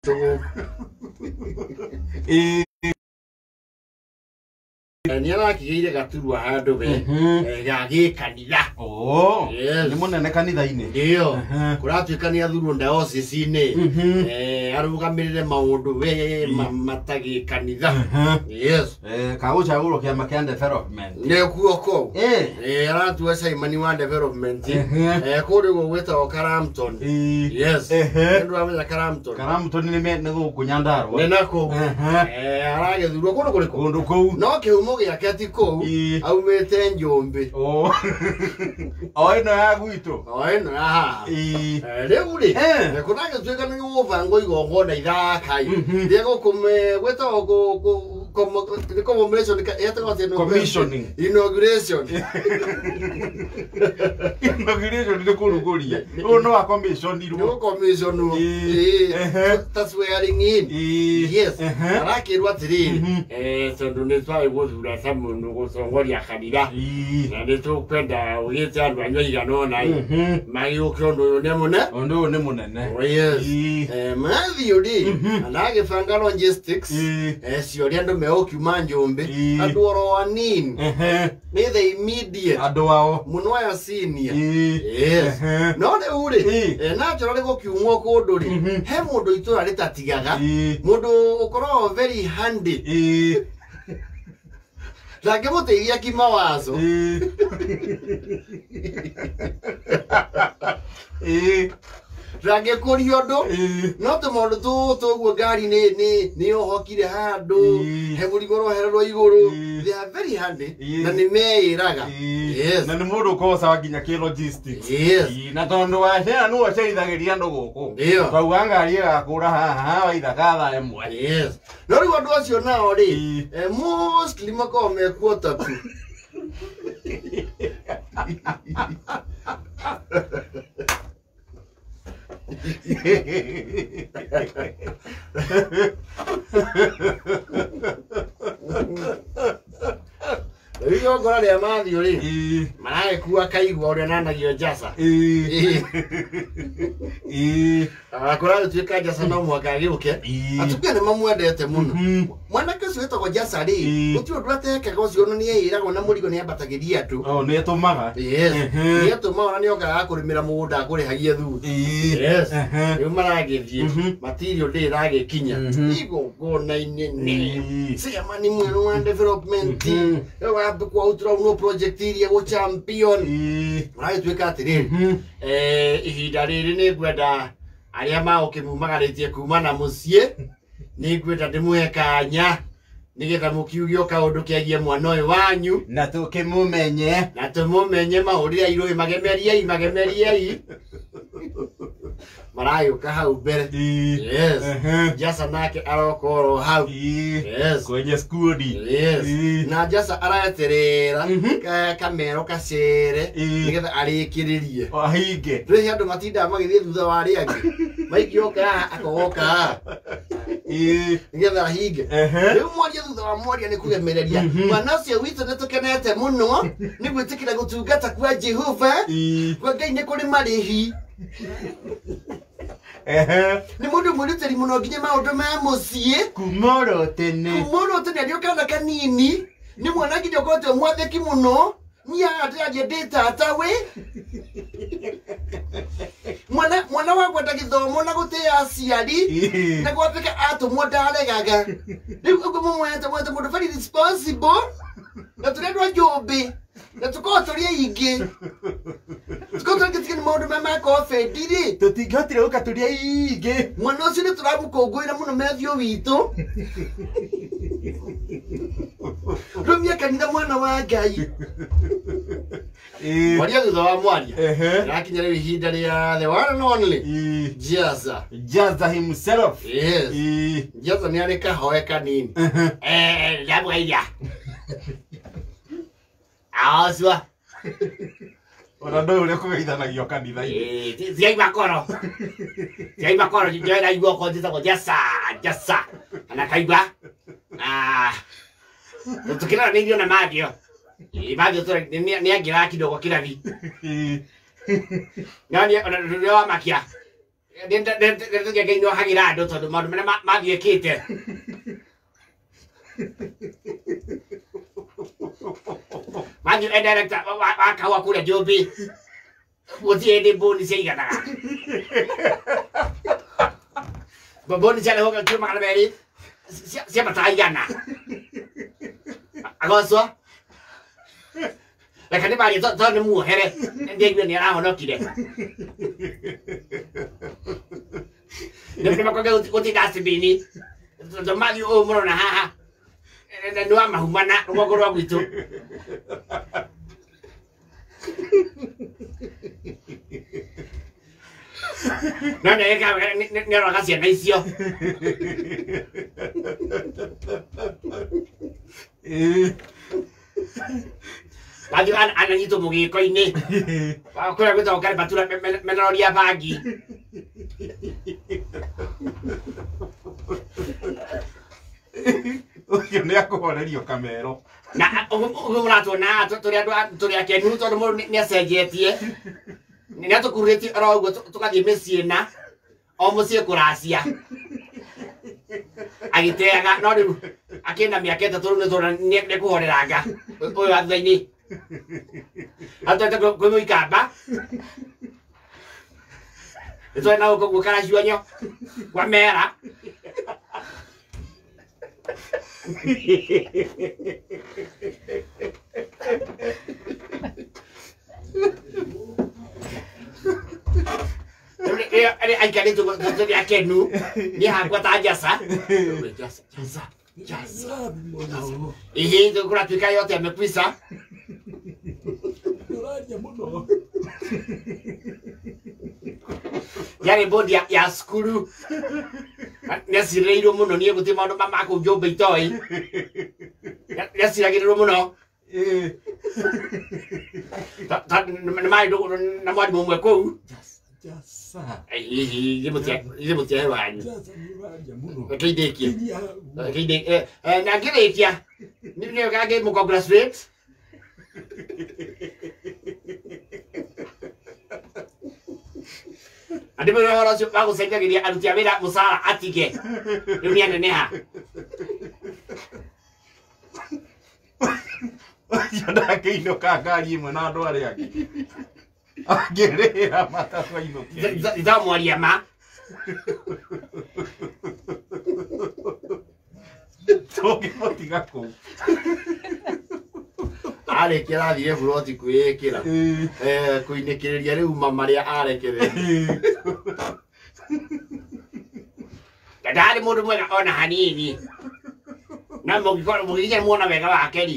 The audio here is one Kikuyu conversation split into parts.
Gũkũ. Nĩ arakĩgĩire gaturwa handũ we ga gĩkanitha. Oh. Yes. Nĩ mũnene kanitha-inĩ. Ndio. Kũratuĩka nĩ athurwo diocese-inĩ. Arũgamĩrĩre maũndũ we matagĩkanitha. Yes. Kagũcagũrwo kĩama kĩa development. Nĩkuo kũu. Aratua Simon wa development. Kũndũ gũkũ gwĩtagwo Karamton. Yes. Nĩ ndũramenya Karamton? Karamton nĩ gũkũ Nyandarua. Nĩ nakũu. Aragĩthurwo kũndũ kũrĩkũ? Kũndũ kũu. No kĩhumo gĩake ti kũu. Aumĩte Njũmbĩ. Oh. O ĩno ya gwitũ. O ĩno ya haha. Rĩu rĩ, kũragĩtuĩka nĩ gũbangwo igongona ithaka ĩ rĩa gũkũme gwĩtagwo nĩ commemoration yetagwo atĩa? Commissioning. Inauguration. Inauguration nĩ kũrugũria. Ũyũ no wa commissionirwo. Nĩ gũcommissionwo. Ta swearing in. Yes. Arakĩrwo atĩrĩrĩ, tondũ nĩ twarĩ gũthura ta mũndũ gũtongoria kanitha na nĩ tũkwenda ũgĩte andũ anyu aigana ũna ĩ magĩũke, ũndũ ũyũ nĩ mũne Ũndũ ũyũ nĩ mũnene. Oh, yes. Mathiũ rĩ, anagĩbanga logistics ciũria andũ megũkiuma Njũmbĩ, andũ oro anini nĩ the immediate andũ ao mũno, aya senior. Yes. No rĩu rĩ, naturally gũkiumwo kũndũ rĩ, he mũndũ itũra rĩtatigaga, mũndũ ũkoragwo very handy, ndangĩmũteithia kimawazo. Ndangĩkũria ũndũ no tũmaũndũ tũtũ ũguo, ngari nĩ yohokire handũ, he mũrigo ũrohererwo igũrũ. They are very handy na nĩ meĩraga. Yes. Na nĩ mũndũ ũkoragwo sawa nginya kĩ logistics. Yes. Na tondũ wa cera nĩwe ũcerithagĩria andũ gũkũ. Ndio. Twauga ngari ĩgakũra haha waithaka thaa 1. Yes. No rĩu andũ acio nao rĩ, mostly makoragwo mekuo tatu. Rĩu igongona rĩa Mathiũ rĩ, maragĩkua kaigua ũrĩa nanagio njasa. Kũragĩtuĩka njasa no mũhaka agĩũke. Atumia nĩ mamwendete mũno mwanake ũcio wĩtagwo njasa rĩ. Gũtirĩ ũndũ atekaga ũcio, ona nĩ eĩragwo na mũrigo nĩ ambatagĩria andũ. Oh, nĩ etũmaga. Yes. Nĩ etũmaga na nĩ okaga kũrĩmĩra mũgũnda akũrĩhagia thutha. Yes. Rĩu maragĩthiĩ matirio ndĩ ĩragĩkinya igongona-inĩ nĩ chairman mwerũ wa development rĩu wambĩ kwautũra project iria gũ champion. Maragĩtuĩka atĩrĩrĩ, ihinda rĩrĩ nĩ ngwenda arĩa magũkĩmumagarĩtie kuma na mũciĩ, nĩ ngwenda ndĩmũhe kanya nĩgetha mũkiuge o kaũndũ kegiĩ mwana ũyũ wanyu. Na tũkĩmũmenye. Na tũmũmenye. Mahũrĩre irũĩ, magemeriei, magemeriei, maragĩũka hau mbere. Yes. Jasa nake aroka oro hau. Yes. Kwenye skudi. Yes. Na Jasa araeterera kamero kacere nĩgetha arĩkĩrĩrie. Ahinge. Rĩrĩ andũ matindaga magĩthiĩ thutha wa arĩa angĩ, maikioka haha akogoka haha nĩgetha ahinge. Rĩu mwaria thutha wa mwaria nĩ kũgemereria mwana ũcio witũ, nĩ tũkenete mũno nĩ gwĩtĩkĩra gũtungata kwa Jehova, kwa Ngai nĩ kũrĩ marĩhi. Nĩ mũndũ mwĩrutĩri mũno nginya maũndũ ma mũciĩ. Kuma oro tene. Mũno tene arĩ o kana kanini, nĩ mwana nginya ũkoretwo mwathĩki mũno. Niĩ haha ndĩraria ndĩ tata we mwana, mwana wa kwenda gĩthomo na gũtĩĩa aciari na gwathĩka, atũmwo ndaregaga. Rĩu ũguo mũmwete mwete mũndũ very responsible, na tũrĩ andũ a Njũmbĩ na tũkorwo tũrĩ aingĩ, tũkorwo tũrĩ nĩ maũndũ maya ma COVID rĩ, Tũtingĩhotire gũka tũrĩ aingĩ. Mwana ũcio nĩ tũramũkũngũĩra mũno Matthew witũ. Rũmia kanitha, mwana wa Ngai. Mwaria thutha wa mwaria, rakinya rĩu ihinda rĩa the one and only Jaza. Jaza himself. Yes. Jaza nĩ arĩ kahoe kanini. Ndamũgeithia acua. Ona ndũĩ ũrĩa kũgeithanagio kanitha-inĩ. Tigai makoro, tigai makoro, njoera guoko, njĩtagwo Jasa, Jasa ana kaigua tũkĩraranĩirio na Mathio. Mathio nĩ angĩraga kidogo kĩrabi. No nĩ ona rĩrĩa wamakia. Ngai no hagira andũ tondũ maũndũ marĩa mathiĩkĩte. Mathiĩ e director wa kahũa kũrĩa Njũmbĩ gũtirĩ hĩndĩ mbũni ciaiganaga. Mbũni ciarehwo kiro 200 ciambataga 100. Agocwo reke ndĩmarie tondũ nĩ muohere ndiaiguire nĩ arahonokire. Nĩ makwage gũtinda dustbin tondũ Matthew ũyũ mũrona haha nĩ wa mahumana rũgongo rwa gwitũ. No nĩ aroraga ciana icio. Matthew ananyitwo mũgĩko-inĩ kũrĩa gwĩtagwo Karibatura menaroria bangi. Ũcio nĩ akũhorerio kamero. Na ũguo mũratuona tũrĩ andũ tũrĩ akenu tondũ mũndũ nĩ acenjetie. Nĩ atũkururĩtie oro ũguo tũgathiĩ mĩciĩ na o mũciĩ kũracia. Agĩteaga no rĩu akĩna mĩaka 3 rĩu nĩ tũrona nĩ ekũhoreranga ũyũ wa thutha-inĩ. Atwete kwĩ mũikamba. Nĩ na gũkũ guo Karachuonyo kwa mera. Aikarĩte tũrĩ akenu niĩ hakwa ta Njasa. Njasa, Njasa, Njasa. Ĩhĩ kũratuĩka yote amekuisa. Yarĩ bodi ya cukuru. Nĩacirĩirwo mũno niĩ gũtirĩ maũndũ ma kũu Njũmbĩ itoĩ. Nĩaciragĩrĩrwo mũno. Nĩ marĩ na mwarimũ ũmwe kũu. Ithe mũtiahe wanyu. Reke ndĩkie. Na ngĩrĩkia nĩ wega ngĩmũ congratulate. Andũ mwĩre ũhoro ũcio wa gũcenjagĩria aruti a wĩra mũcara atige. Rĩu nĩ aneneha. Ũcio ndangĩinũka ngari ĩmwe na andũ arĩa angĩ. Angĩrĩra matatũ ainũke. Ndamwaria ma. Tũngĩmũtiga kũu. Arĩkia arathire buroti kwĩĩkĩra. Kũinĩkĩrĩria rĩu marĩa arekereria. Ndarĩ mũndũ mwega ona hanini. Na mũngĩkorwo mũngĩkinya muona wega wake rĩ.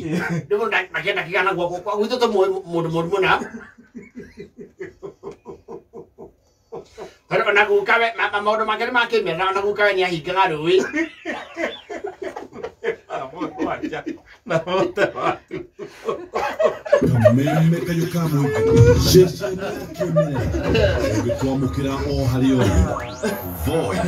Rĩu mũndũ makĩenda kĩgana guoko kwa gwitũ tũmũĩ mũndũ mũru mũno. Tondũ ona gukawe maũndũ make nĩ makĩmera ona gukawe nĩ ahingaga rũĩ. Kameme kayũ ka mũingĩ ceceni ya kĩmerera ũngĩtwamũkĩra o harĩa ũrĩ. Voice